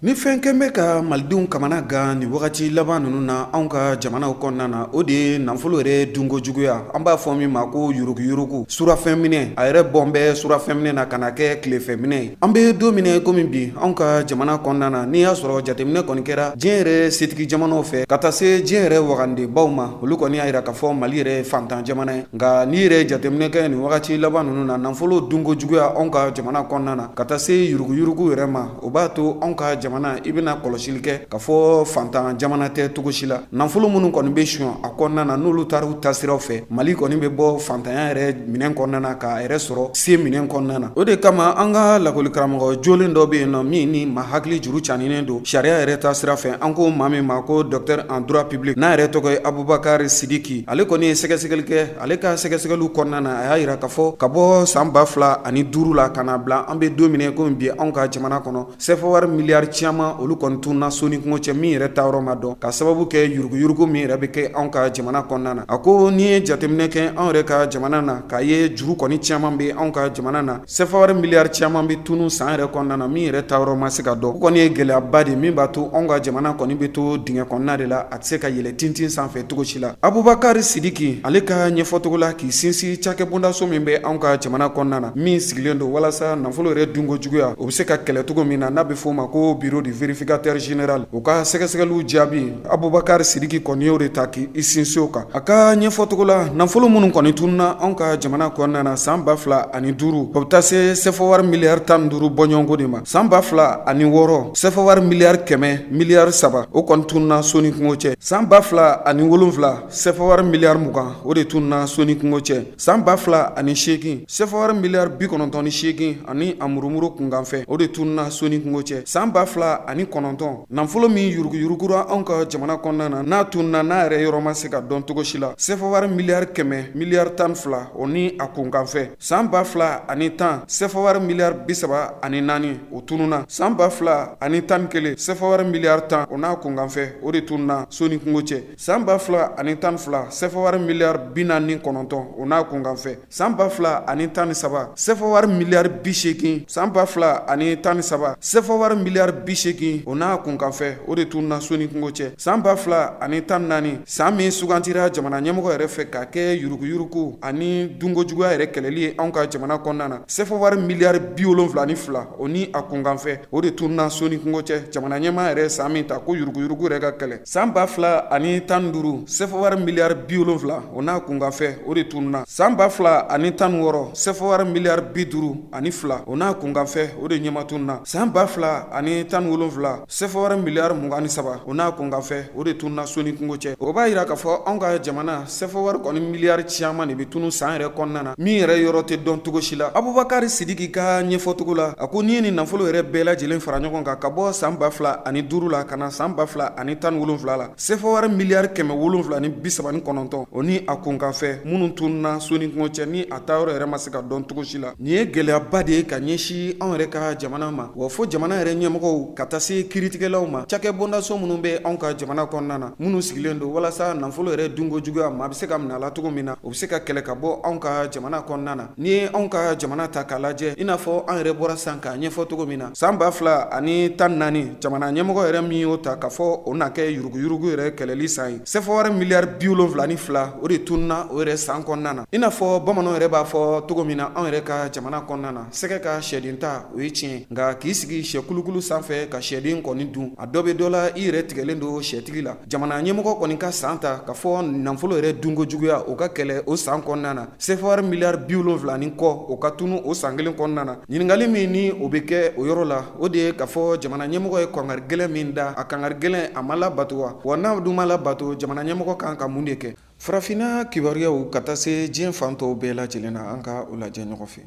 Ni fɛn kɛn bɛ ka malidenw kamana gan nin wagati laban ninnu na anw ka jamanaw kɔnɔna na, o de ye nafolo yɛrɛ dunko juguya, an b'a fɔ min ma ko yuruguyurugu, surafɛnminɛ. A yɛrɛ bɔn bɛ surafɛnminɛ na ka na kɛ tilefɛminɛ ye. An bɛ don min na komi bi, anw ka jamana kɔnɔna na, n'i y'a sɔrɔ jateminɛ kɔni kɛra diɲɛ yɛrɛ setigi jamanaw fɛ ka taa se diɲɛ yɛrɛ wagandebaw ma, olu kɔni y'a jira k'a fɔ Mali yɛrɛ ye fantan jamana ye. Nka n'i yɛrɛ ye jateminɛ kɛ nin wagati laban ninnu na, nafolo dunko juguya anw ka jamana kɔnɔna na ka taa se yuruguyurugu yɛrɛ ma, o b'a to anw ka jamana, i bɛna kɔlɔsili kɛ k'a fɔ fantan jamana tɛ cogo si la. Nafolo minnu kɔni bɛ suɲɛ a kɔnɔna na, n'olu taara u taasiraw fɛ, Mali kɔni bɛ bɔ fantanya yɛrɛ minɛn kɔnɔna na k'a yɛrɛ sɔrɔ se minɛn kɔnɔna na. O de kama, an ka lakɔlikaramɔgɔ jolen dɔ bɛ yen nɔ, min ni ma hakili juru caninen don sariya yɛrɛ taasira fɛ, an ko maa min ma ko docteur en droit public, n'a yɛrɛ tɔgɔ ye Abubakari Sidiki. Ale kɔni ye sɛgɛsɛgɛli kɛ. Ale ka sɛgɛsɛgɛliw kɔnɔna na, a y'a jira k'a fɔ ka bɔ san 2005 la ka na bila an bɛ don min na komi bi, anw ka jamana kɔnɔ, sefa wari miliyari caman, olu kɔni tununna so ni kungo cɛ, min yɛrɛ taayɔrɔ ma dɔn, ka sababu kɛ yuruguyurugu min yɛrɛ bɛ kɛ anw ka jamana kɔnɔna na. A ko n'i ye jateminɛ kɛ anw yɛrɛ ka jamana na, k'a ye juru kɔni caman bɛ anw ka jamana na, sefa wari miliyari caman bɛ tunun san yɛrɛ kɔnɔna na, min yɛrɛ taayɔrɔ ma se ka dɔn. O kɔni ye gɛlɛyaba de min b'a to anw ka jamana kɔni bɛ to dingɛ kɔnɔna de la, a tɛ se ka yɛlɛ tintin sanfɛ cogo si la. Abubakari Sidiki, ale ka ɲɛfɔcogo la, k'i sinsin cakɛbondaso min bɛ anw ka jamana kɔnɔna na, min sigilen don walasa nafolo yɛrɛ dunko juguya, o bɛ se ka kɛlɛ cogo min na, n'a bɛ f'o ma ko bureau Bureau du vérificateur général, o ka sɛgɛsɛgɛliw jaabi, Abubakari Sidiki kɔni y'o de ta k'i sinsin o kan. A ka ɲɛfɔcogo la, nafolo minnu kɔni tununna anw ka jamana kɔnɔna na san 2005, o bɛ taa se sefa wari miliyari 15 bɔɲɔgɔnko de ma. San 2006, sefa wari miliyari 100 miliyari 3, o kɔni tununna so ni kungo cɛ. San 2007, sefa wari miliyari 20, o de tununna so ni kungo cɛ. San 2008, sefa wari miliyari 98 ani a murumuru kunkanfɛn, o de tununna so ni kungo cɛ. San 2009, nafolo min yuruguyurugura anw ka jamana kɔnɔna na, n'a tununna, n'a yɛrɛ yɔrɔ ma se ka dɔn cogo si la, sefa wari miliyari 100 miliyari 12, o ni a kunkanfɛn. San 2010, sefa wari miliyari 34, o tununna. San 2011, sefa wari miliyari 10, o n'a kunkanfɛn, o de tununna so ni kungo cɛ. San 2012, sefa wari miliyari 49, o n'a kunkanfɛn. San 2013, sefa wari miliyari 80. San 2013, sefa wari miliyari 80, o n'a kunkanfɛn, o de tununna so ni kungo cɛ. San 2014, san min sugantira jamana ɲɛmɔgɔ yɛrɛ fɛ ka kɛ yuruguyurugu ani dunkojuguya yɛrɛ kɛlɛli ye anw ka jamana kɔnɔna na, sefa wari miliyari 72, o ni a kunkanfɛn, o de tununna so ni kungo cɛ. Jamana ɲɛmaa yɛrɛ san min ta ko yuruguyurugu yɛrɛ ka kɛlɛ, san 2015, sefa wari miliyari 70, o n'a kunkanfɛn, o de tununna. San 2016, sefa wari miliyari 52, o n'a kunkanfɛn, o de ɲɛma tununna. San 2017, sefa wari miliyari 23, o n'a kunkanfɛn, o de tununna so ni kungo cɛ. O b'a yira k'a fɔ anw ka jamana sefa wari kɔni miliyari caman de bɛ tunu san yɛrɛ kɔnɔna na, min yɛrɛ yɔrɔ tɛ dɔn cogo si la. Abubakari Sidiki ka ɲɛfɔcogo la, a ko n'i ye nin nafolo yɛrɛ bɛɛ lajɛlen fara ɲɔgɔn kan ka bɔ san 2005 la ka na san 2017 la, sefa wari miliyari 739, o ni a kunkanfɛn minnu tununna so ni kungo cɛ, ni a taayɔrɔ yɛrɛ ma se ka dɔn cogo si la. Nin ye gɛlɛyaba de ye ka ɲɛsin anw yɛrɛ ka jamana ma, wa fo jamana yɛrɛ ɲɛmɔgɔw ka taa se kiiritigɛlaw ma, cakɛ bondaso minnu bɛ anw ka jamana kɔnɔna na, minnu sigilen don walasa nafolo yɛrɛ dunko juguya, maa bɛ se ka minɛ a la cogo min na, o bɛ se ka kɛlɛ ka bɔ anw ka jamana kɔnɔna na. N'i ye anw ka jamana ta k'a lajɛ, i n'a fɔ an yɛrɛ bɔra san k'a ɲɛfɔ cogo min na, san 2014, jamana ɲɛmɔgɔ yɛrɛ min y'o ta k'a fɔ o na kɛ yuruguyurugu yɛrɛ kɛlɛli san ye, sefa wari miliyari 72, o de tununna o yɛrɛ san kɔnɔna na. I n'a fɔ bamananw yɛrɛ b'a fɔ cogo min na, anw yɛrɛ ka jamana kɔnɔna na, sɛgɛ ka sɛden ta, o ye tiɲɛ, nka k'i sigi sɛ kulukulu sanfɛ ka sɛden kɔni dun, a dɔ bɛ dɔ la, i yɛrɛ tigɛlen don sɛtigi la. Jamana ɲɛmɔgɔ kɔni ka san ta k'a fɔ nafolo yɛrɛ dunko juguya, o ka kɛlɛ o san kɔnɔna na, sefa wari miliyari 70 ni kɔ, o ka tunu o san kelen kɔnɔna na. Ɲininkali min ni o bɛ kɛ o yɔrɔ la, o de ye k'a fɔ jamana ɲɛmɔgɔ ye kangari gɛlɛn min da, a kangari gɛlɛn a ma labato wa? Wa n'a dun ma labato, jamana ɲɛmɔgɔ kan ka mun de kɛ? Farafinna kibaruyaw ka taa se diɲɛ fan tɔw bɛɛ lajɛlen na, an ka o lajɛ ɲɔgɔn fɛ.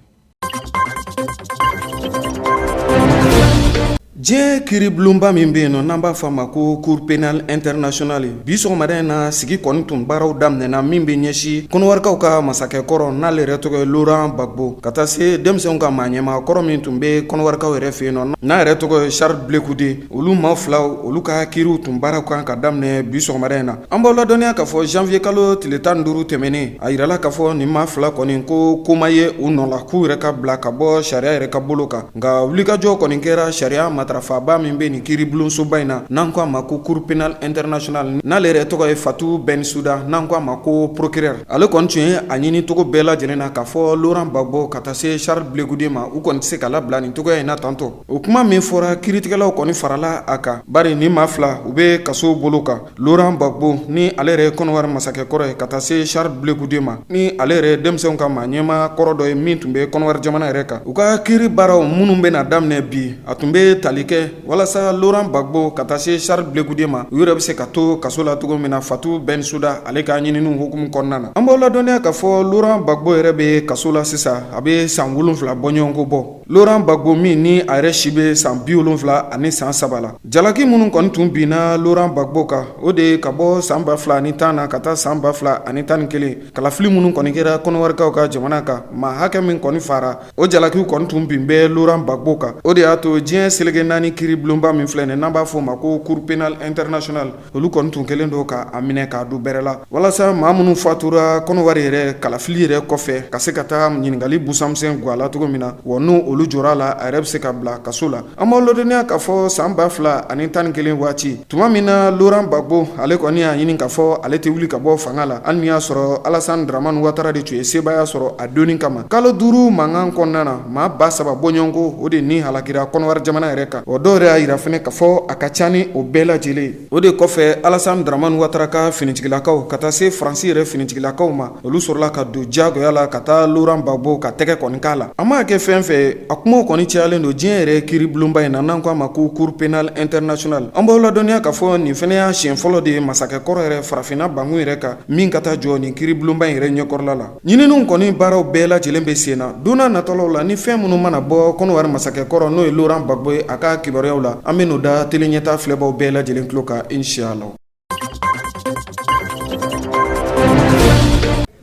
Diɲɛ kiiribulonba min bɛ yen nɔ, n'an b'a fɔ a ma ko Cour pénale internationale, bi sɔgɔmada in na, sigi kɔni tun baaraw daminɛna min bɛ ɲɛsin Kɔnɔwarikaw ka masakɛ kɔrɔ, n'ale yɛrɛ tɔgɔ ye Laurent Gbagbo, ka taa se denmisɛnw ka maa ɲɛmaa kɔrɔ min tun bɛ Kɔnɔwarikaw yɛrɛ fɛ yen nɔ, n'a yɛrɛ tɔgɔ ye Charles Blé Goudé. Olu maa filaw, olu ka kiiriw tun baara kan ka daminɛ bi sɔgɔmada in na. An b'aw ladɔnniya k'a fɔ janvier kalo tile 15 tɛmɛnen, a yirala k'a fɔ nin maa fila kɔni ko ko ma ye u nɔ la, k'u yɛrɛ ka bila ka bɔ sariya yɛrɛ ka bolo kan. Nka wulikajɔ kɔni kɛra sariya matarafaba min bɛ nin kiiribulonsoba in na, n'an ko a ma ko Cour pénale internationale, n'ale yɛrɛ tɔgɔ ye Fatou Bensouda, n'an ko a ma ko procureur. Ale kɔni tun ye a ɲini cogo bɛɛ lajɛlen na k'a fɔ Laurent Gbagbo ka taa se Charles Blé Goudé ma, u kɔni tɛ se ka labila nin cogoya in na tantɔ. O kuma min fɔra, kiiritigɛlaw kɔni farala a kan, bari nin maa fila, u bɛ kaso bolo kan. Laurent Gbagbo, ni ale yɛrɛ ye Kɔnɔwari masakɛ kɔrɔ ye, ka taa se Charles Blé Goudé ma, ni ale yɛrɛ ye denmisɛnw ka maa ɲɛmaa kɔrɔ dɔ ye min tun bɛ Kɔnɔwari jamana yɛrɛ kan. U ka kiiri baaraw minnu bɛna daminɛ bi, a tun bɛ tali kɛ walasa Laurent Gbagbo ka taa se Charles Blé Goudé ma, u yɛrɛ bɛ se ka to kaso la cogo min na, Fatou Bensouda ale ka ɲininiw hukumu kɔnɔna na. An b'aw ladɔnniya k'a fɔ Laurent Gbagbo yɛrɛ bɛ kaso la sisan, a bɛ san 7 bɔɲɔgɔnko bɔ. Laurent Gbagbo min ni a yɛrɛ si bɛ san 70 ni san 3 la, jalaki minnu kɔni tun binna Laurent Gbagbo kan, o de ye ka bɔ san 2010 na ka taa san 2011, kalafili minnu kɔni kɛra Kɔnɔwarikaw ka jamana kan, maa hakɛ min kɔni fara, o jalakiw kɔni tun bin bɛ Laurent Gbagbo kan. O de y'a to diɲɛ seleke naani kiiribulonba min filɛ nin, n'an b'a fɔ o ma ko Cour pénale internationale, olu kɔni tun kɛlen don k'a minɛ k'a don bɛrɛ la, walasa maa minnu fatura Kɔnɔwari yɛrɛ kalafili yɛrɛ kɔfɛ, ka se ka taa ɲininkali busanmisɛn gwa la cogo min na, wa n'o olu jɔra a la, a yɛrɛ bɛ se ka bila kaso la. An b'aw ladɔnniya k'a fɔ san 2011 waati, tuma min na Laurent Gbagbo ale kɔni y'a ɲini k'a fɔ ale tɛ wuli ka bɔ fanga la, hali n'i y'a sɔrɔ Alassane Dramane Ouattara de tun ye sebaaya sɔrɔ a donni kama, kalo 5 mankan kɔnɔna na, maa 3000 bɔɲɔgɔnko, o de ni halakira Kɔnɔwari jamana yɛrɛ kan. kan. O dɔw yɛrɛ y'a jira fana k'a fɔ a ka ca ni o bɛɛ lajɛlen. O de kɔfɛ, Alasani Daramani Watara ka finitigilakaw ka taa se Faransi yɛrɛ finitigilakaw ma, olu sɔrɔla ka don diyagoya la ka taa Laurent Gbagbo ka tɛgɛ kɔni k'a la. A maa kɛ fɛn fɛ, a kumaw kɔni cayalen don diɲɛ yɛrɛ kiiribulonba in na, n'an ko a ma ko Cour pénale internationale. An b'aw ladɔnniya k'a fɔ nin fana y'a siɲɛ fɔlɔ de ye masakɛ kɔrɔ yɛrɛ farafinna bankun yɛrɛ kan min ka taa jɔ nin kiiribulonba in yɛrɛ ɲɛkɔrɔla la. Ɲininiw kɔni baaraw bɛɛ lajɛlen bɛ sen na. Don n'a nataw la, ni fɛn minnu mana bɔ Kɔnɔwari masakɛ kɔrɔ, n'o ye Laurent Gbagbo ye, a ka kibaruyaw la, an bɛ n'o da Tele Ɲɛta filɛbaw bɛɛ lajɛlen tulo kan inchallah.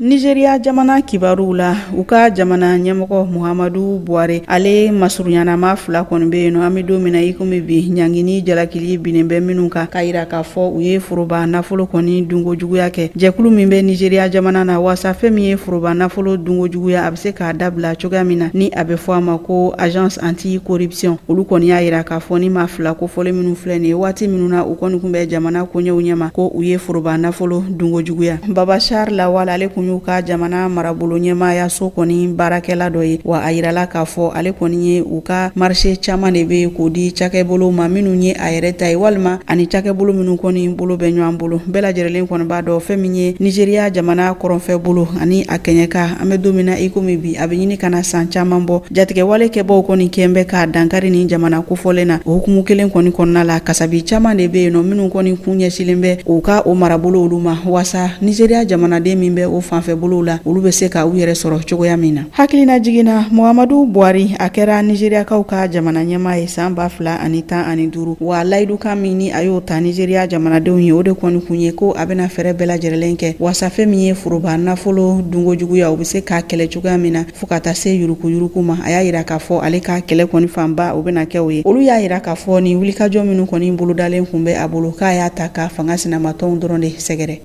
Nizeriya jamana kibaruw la, u ka jamana ɲɛmɔgɔ Muhamadu Buhari, ale masurunyanama fila kɔni bɛ yen nɔ, an bɛ don min na i komi bi, ɲangi ni jalakili binnen bɛ minnu kan, k'a yira k'a fɔ u ye foroba nafolo kɔni dunko juguya kɛ. Jɛkulu min bɛ Nizeriya jamana na waasa fɛn min ye foroba nafolo dunko juguya a bɛ se k'a dabila cogoya min na, ni a bɛ fɔ a ma ko agence anti corruption, olu kɔni y'a yira k'a fɔ ni maa fila kofɔlen minnu filɛ nin ye, waati minnu na u kɔni tun bɛ jamana koɲɛw ɲɛma, ko u ye foroba nafolo dunko juguya. Babachir Lawal, ale kun y'u ka jamana marabolo ɲɛmaayaso kɔni baarakɛla dɔ ye, wa a yirala k'a fɔ ale kɔni ye u ka marché caman de bɛ k'o di cakɛbolow ma minnu ye a yɛrɛ ta ye, walima ani cakɛbolo minnu kɔni bolo bɛ ɲɔgɔn bolo. Bɛɛ lajɛlen kɔni b'a dɔn fɛn min ye Nizeriya jamana kɔrɔnfɛ bolo ani a kɛɲɛka, an bɛ don min na i komi bi, a bɛ ɲini ka na san caman bɔ, jatigɛwale kɛbaw kɔni kɛn bɛ ka dankari nin jamana kofɔlen na. O hukumu kelen kɔni kɔnɔna la, kasabi caman de bɛ yen nɔ minnu kɔni kun ɲɛsinlen bɛ u ka o marabolo olu ma, waasa Nizeriya jamanaden min bɛ o fanfɛ bolow la, olu bɛ se ka u yɛrɛ sɔrɔ cogoya min na. Hakilina jiginna, Muhamadu Buhari, a kɛra Nizeriyakaw ka jamana ɲɛmaa ye san 2015, wa layidukan min ni a y'o ta Nizeriya jamanadenw ye, o de kɔni kun ye ko a bɛna fɛɛrɛ bɛɛ lajɛrɛlen kɛ waasa fɛn min ye foroba nafolo dunko juguya, u bɛ se k'a kɛlɛ cogoya min na fo ka taa se yurukuyuruku ma. A y'a yira k'a fɔ ale ka kɛlɛ kɔni fanba o bɛna kɛ o ye. Olu y'a yira k'a fɔ nin wulikajɔ minnu kɔni bolodalen kun bɛ a bolo, k'a y'a ta ka fanga sinamatɔnw dɔrɔn de sɛgɛrɛ.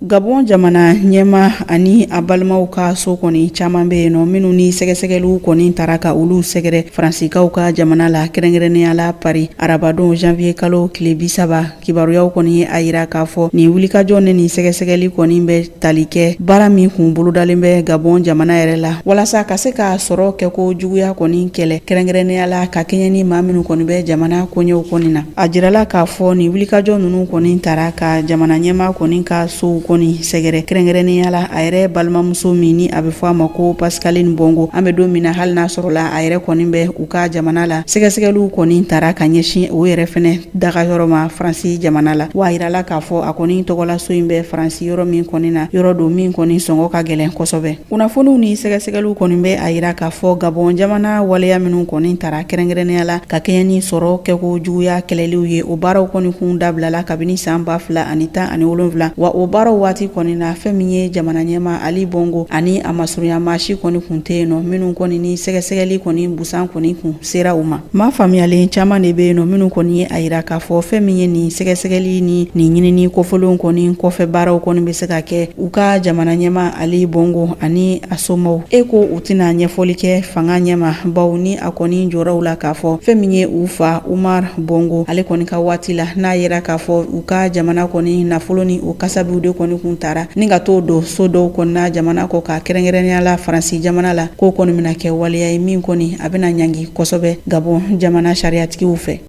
Gabon jamana ɲɛmaa ani a balimaw ka so kɔni caman bɛ yen nɔ minnu ni sɛgɛsɛgɛliw kɔni taara ka olu sɛgɛrɛ Faransikaw ka jamana la, kɛrɛnkɛrɛnnenya la Paris, arabadon janvier kalo tile 30. Kibaruyaw kɔni ye a yira k'a fɔ nin wulikajɔ ni nin sɛgɛsɛgɛli kɔni bɛ tali kɛ baara min kun bolodalen bɛ Gabon jamana yɛrɛ la walasa ka se ka sɔrɔ kɛko juguya kɔni kɛlɛ, kɛrɛnkɛrɛnnenya la ka kɛɲɛ ni maa minnu kɔni bɛ jamana koɲɛw kɔni na. A jirala k'a fɔ nin wulikajɔ ninnu kɔni tara ka jamana ɲɛmaa kɔni ka sow kɔni sɛgɛrɛ, kɛrɛnkɛrɛnnenya la a yɛrɛ balimamuso min ni a bɛ fɔ a ma ko Pascaline Bongo. An bɛ don min na, hali n'a sɔrɔla a yɛrɛ kɔni bɛ u ka jamana la, sɛgɛsɛgɛliw kɔni tara ka ɲɛsin o yɛrɛ fɛnɛ dagayɔrɔ ma Faransi jamana la. Wa a yirala k'a fɔ a kɔni tɔgɔlaso in bɛ Faransi yɔrɔ min kɔni na, yɔrɔ don min kɔni sɔngɔ ka gɛlɛn kosɛbɛ. Kunnafoniw ni sɛgɛsɛgɛliw kɔni bɛ a yira k'a fɔ Gabɔn jamana waleya minnu kɔni tara kɛrɛnkɛrɛnnenya la ka kɛɲɛ ni sɔrɔ kɛko juguya kɛlɛliw ye, o baaraw kɔni kun dabilala kabini san 2017. Wa o baaraw waati kɔni na, fɛn min ye jamana ɲɛmaa Ali Bongo ani a masurunya maa si kɔni kun tɛ yen nɔ minnu kɔni ni sɛgɛsɛgɛli kɔni busan kɔni kun sera u ma. Maa faamuyalen caman de bɛ yen nɔ minnu kɔni ye a yira k'a fɔ fɛn min ye nin sɛgɛsɛgɛli ni nin ɲinini kofɔlenw kɔni kɔfɛ baaraw kɔni bɛ se ka kɛ u ka jamana ɲɛmaa Ali Bongo ani a somaw e ko u tɛna ɲɛfɔli kɛ fanga ɲɛma, bawo ni a kɔni jɔra u la k'a fɔ fɛn min ye u fa Umar Bongo ale kɔni ka waati la, n'a yera k'a fɔ u ka jamana kɔni nafolo ni o kasabiw de kɔni kun tara ni ka t'o don so dɔw kɔni jamana kɔkan, kɛrɛnkɛrɛnnenya la Faransi jamana la, k'o kɔni bɛna kɛ waleya ye min kɔni a bɛna ɲangi kosɛbɛ Gabon jamana sariyatigiw fɛ.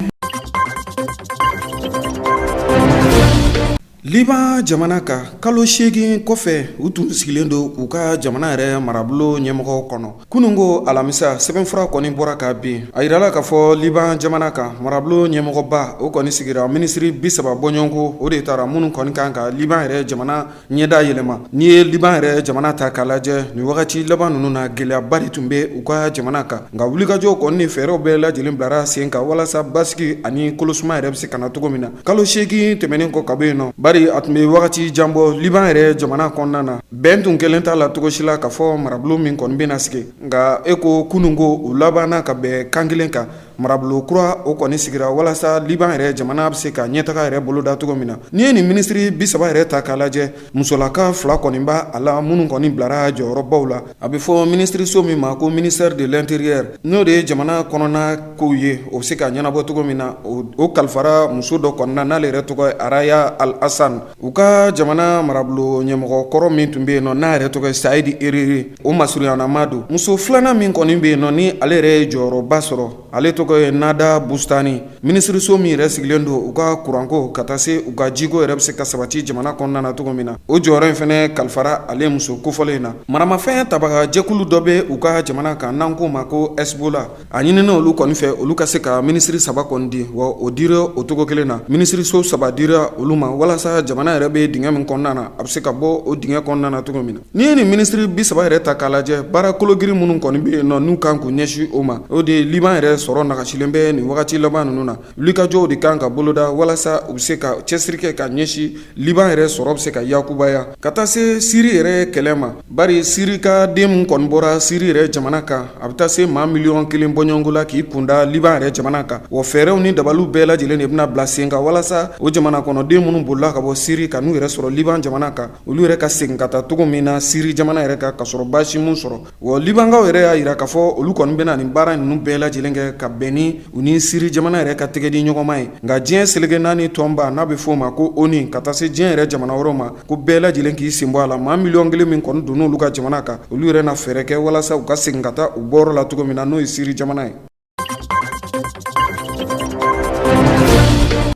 Liban jamana kan, kalo 8 kɔfɛ, u tun sigilen don k'u ka jamana yɛrɛ marabolo ɲɛmɔgɔ kɔnɔ. Kununko alamisa, sɛbɛnfura kɔni bɔra ka bin. A yirala k'a fɔ Liban jamana kan, marabolo ɲɛmɔgɔba o kɔni sigira, minisiri 30 bɔɲɔgɔnko o de taara minnu kɔni kan ka Liban yɛrɛ jamana ɲɛda yɛlɛma. N'i ye Liban yɛrɛ jamana ta k'a lajɛ, nin wagati laban ninnu na, gɛlɛyaba de tun bɛ u ka jamana kan. Nka wulikajɔw kɔni ni fɛɛrɛw bɛɛ lajɛlen bilara sen kan walasa basigi ani kolosuma yɛrɛ bɛ se ka na cogo min na. Kalo 8 tɛmɛnen kɔ ka bɔ yen nɔ, bari a tun bɛ wagati jan bɔ Liban yɛrɛ jamana kɔnɔna na, bɛn tun kɛlen t'a la cogo si la k'a fɔ marabolo min kɔni bɛna sigi. Nka e ko kununko u labanna ka bɛn kan kelen kan. Marabolo kura o kɔni sigira walasa Liban yɛrɛ jamana bɛ se ka ɲɛtaga yɛrɛ boloda cogo min na. N'i ye nin minisiri 30 yɛrɛ ta k'a lajɛ, musolaka 2 kɔni b'a la minnu kɔni bilara jɔyɔrɔbaw la. A bɛ fɔ minisiriso min ma ko ministère de l'intérieur, n'o de ye jamana kɔnɔna kow ye, o bɛ se ka ɲɛnabɔ cogo min na, o kalifara muso dɔ kɔni na, n'ale yɛrɛ tɔgɔ ye Araya Al Hasan. U ka jamana marabolo ɲɛmɔgɔ kɔrɔ min tun bɛ yen nɔ, n'a yɛrɛ tɔgɔ ye Sayidi Eriri, o masurunyanama don. Muso filanan min kɔni bɛ yen nɔ, ni ale yɛrɛ ye jɔyɔrɔba sɔrɔ, ale tɔgɔ ye Nada Bustani. Minisiriso min yɛrɛ sigilen don u ka kuranko ka taa se u ka jiko yɛrɛ bɛ se ka sabati jamana kɔnɔna na cogo min na, o jɔyɔrɔ in fana kalifara ale muso kofɔlen in na. Maramafɛn tabaga jɛkulu dɔ bɛ u ka jamana kan n'an k'o ma ko Hezbollah. A ɲinina olu kɔni fɛ olu ka se ka minisiri 3 kɔni di, wa o dira o cogo kelen na. Minisiriso 3 dira olu ma walasa jamana yɛrɛ bɛ dingɛ min kɔnɔna na, a bɛ se ka bɔ o dingɛ kɔnɔna na cogo min na. N'i ye nin minisiri 30 yɛrɛ ta k'a lajɛ, baara kologirin minnu kɔni bɛ yen nɔ n'u kan k'u ɲɛsin o ma, o de ye Liban yɛrɛ sɔrɔ nagasilen bɛ nin wagati laban ninnu na. Wulikajɔw de kan ka boloda walasa u bɛ se ka cɛsiri kɛ ka ɲɛsin Liban yɛrɛ sɔrɔ bɛ se ka yakubaya ka taa se Siri yɛrɛ kɛlɛ ma. Bari Siri ka den min kɔni bɔra Siri yɛrɛ jamana kan, a bɛ taa se maa miliyɔn 1 bɔɲɔgɔnko la k'i kunda Liban yɛrɛ jamana kan. Wa fɛɛrɛw ni dabaliw bɛɛ lajɛlen de bɛna bila sen kan walasa o jamana kɔnɔden minnu bolila ka bɔ Siri ka n'u yɛrɛ sɔrɔ Liban jamana kan, olu yɛrɛ ka segin ka taa cogo min na Siri jamana yɛrɛ kan ka sɔrɔ baasi m'u sɔrɔ. Wa Libankaw yɛrɛ y'a jira k'a fɔ olu kɔni bɛna nin baara ninnu bɛɛ lajɛlen kɛ ka bɛn ni u ni Siri jamana yɛrɛ ka tɛgɛ di ɲɔgɔnma ye. Nka diɲɛ seleke naani tɔnba n'a bɛ f'o ma ko ONU, ka taa se diɲɛ yɛrɛ jamana wɛrɛw ma, ko bɛɛ lajɛlen k'i sen bɔ a la. Maa miliyɔn 1 min kɔni donn'olu ka jamana kan, olu yɛrɛ na fɛɛrɛ kɛ walasa u ka segin ka taa u bɔyɔrɔ la cogo min na, n'o ye Siri jamana ye.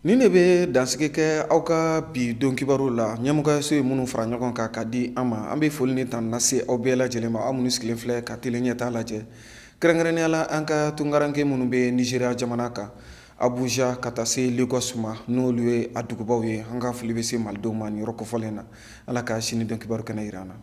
Nin de bɛ dansigi kɛ aw ka bi don kibaru la. Ɲɛmɔgɔyaso ye minnu fara ɲɔgɔn kan ka di an ma, an bɛ foli ni tanu lase aw bɛɛ lajɛlen ma, aw minnu sigilen filɛ ka tele ɲɛtaa lajɛ, kɛrɛnkɛrɛnnenya la an ka tunkaranke minnu bɛ Nizeriya jamana kan, Abuja ka taa se Lagos ma, n'olu ye a dugubaw ye. An ka foli bɛ se malidenw ma nin yɔrɔ kofɔlen na. Ala ka sini don kibaru kɛnɛ jira an na.